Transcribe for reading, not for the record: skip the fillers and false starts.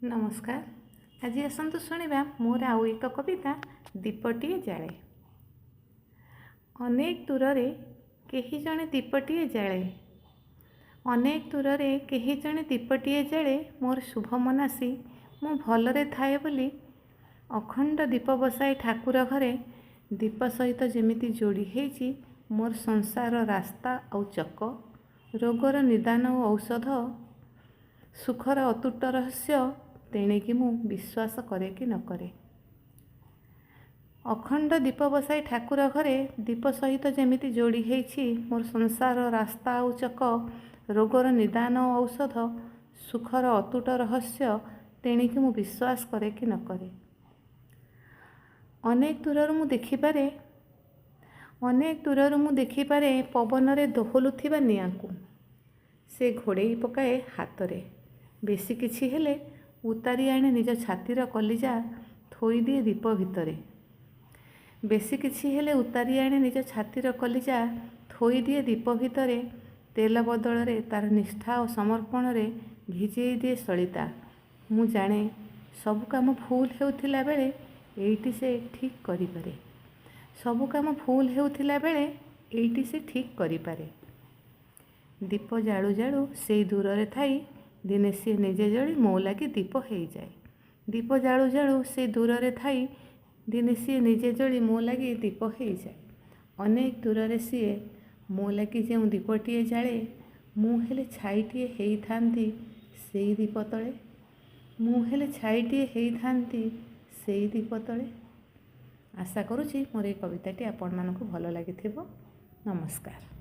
ନମସ୍କାର। ଆଜି ଆସନ୍ତୁ ଶୁଣିବା ମୋର ଆଉ ଏକ କବିତା, ଦୀପଟିଏ ଜାଳେ। ଅନେକ ଦୂରରେ କେହି ଜଣେ ଦୀପଟିଏ ଜାଳେ। ଅନେକ ଦୂରରେ କେହି ଜଣେ ଦୀପଟିଏ ଜାଳେ, ମୋର ଶୁଭ ମନାସି ମୁଁ ଭଲରେ ଥାଏ ବୋଲି। ଅଖଣ୍ଡ ଦୀପ ବସାଏ ଠାକୁର ଘରେ, ଦୀପ ସହିତ ଯେମିତି ଯୋଡ଼ି ହେଇଛି ମୋର ସଂସାର ରାସ୍ତା ଆଉ ଚକ, ରୋଗର ନିଦାନ ଓ ଔଷଧ, ସୁଖର ଅତୁଟ ରହସ୍ୟ। ତେଣିକି ମୁଁ ବିଶ୍ୱାସ କରେ କି ନ କରେ। ଅଖଣ୍ଡ ଦୀପ ବସାଇ ଠାକୁର ଘରେ, ଦୀପ ସହିତ ଯେମିତି ଯୋଡ଼ି ହେଇଛି ମୋର ସଂସାର ରାସ୍ତା ଆଉ ଚକ, ରୋଗର ନିଦାନ ଓ ଔଷଧ, ସୁଖର ଅତୁଟ ରହସ୍ୟ, ତେଣିକି ମୁଁ ବିଶ୍ୱାସ କରେ କି ନ କରେ। ଅନେକ ଦୂରରୁ ମୁଁ ଦେଖିପାରେ, ଅନେକ ଦୂରରୁ ମୁଁ ଦେଖିପାରେ ପବନରେ ଦୋହଲୁଥିବା ନିଆଁକୁ। ସେ ଘୋଡ଼େଇ ପକାଏ ହାତରେ। ବେଶୀ କିଛି ହେଲେ ଉତାରି ଆଣେ ନିଜ ଛାତିର କଲିଜା, ଥୋଇଦିଏ ଦୀପ ଭିତରେ। ବେଶୀ କିଛି ହେଲେ ଉତାରି ଆଣେ ନିଜ ଛାତିର କଲିଜା, ଥୋଇଦିଏ ଦୀପ ଭିତରେ। ତେଲ ବଦଳରେ ତାର ନିଷ୍ଠା ଓ ସମର୍ପଣରେ ଭିଜେଇ ଦିଏ ସଳିତା। ମୁଁ ଜାଣେ, ସବୁ କାମ ଭୁଲ ହେଉଥିଲା ବେଳେ ଏଇଟି ସେ ଠିକ୍ କରିପାରେ। ସବୁ କାମ ଭୁଲ ହେଉଥିଲା ବେଳେ ଏଇଟି ସେ ଠିକ୍ କରିପାରେ। ଦୀପ ଜାଳୁ ଜାଳୁ ସେଇ ଦୂରରେ ଥାଇ ଦିନେ ସିଏ ନିଜେ ଜଳି ମୋ ଲାଗି ଦୀପ ହେଇଯାଏ। ଦୀପ ଜାଳୁ ଜାଳୁ ସେଇ ଦୂରରେ ଥାଇ ଦିନେ ସିଏ ନିଜେ ଜଳି ମୋ ଲାଗି ଦୀପ ହେଇଯାଏ। ଅନେକ ଦୂରରେ ସିଏ ମୋ ଲାଗି ଯେଉଁ ଦୀପଟିଏ ଜାଳେ, ମୁଁ ହେଲେ ଛାଇଟିଏ ହେଇଥାନ୍ତି ସେଇ ଦୀପ ତଳେ। ମୁଁ ହେଲେ ଛାଇଟିଏ ହେଇଥାନ୍ତି ସେଇ ଦୀପ ତଳେ। ଆଶା କରୁଛି ମୋର ଏଇ କବିତାଟି ଆପଣମାନଙ୍କୁ ଭଲ ଲାଗିଥିବ। ନମସ୍କାର।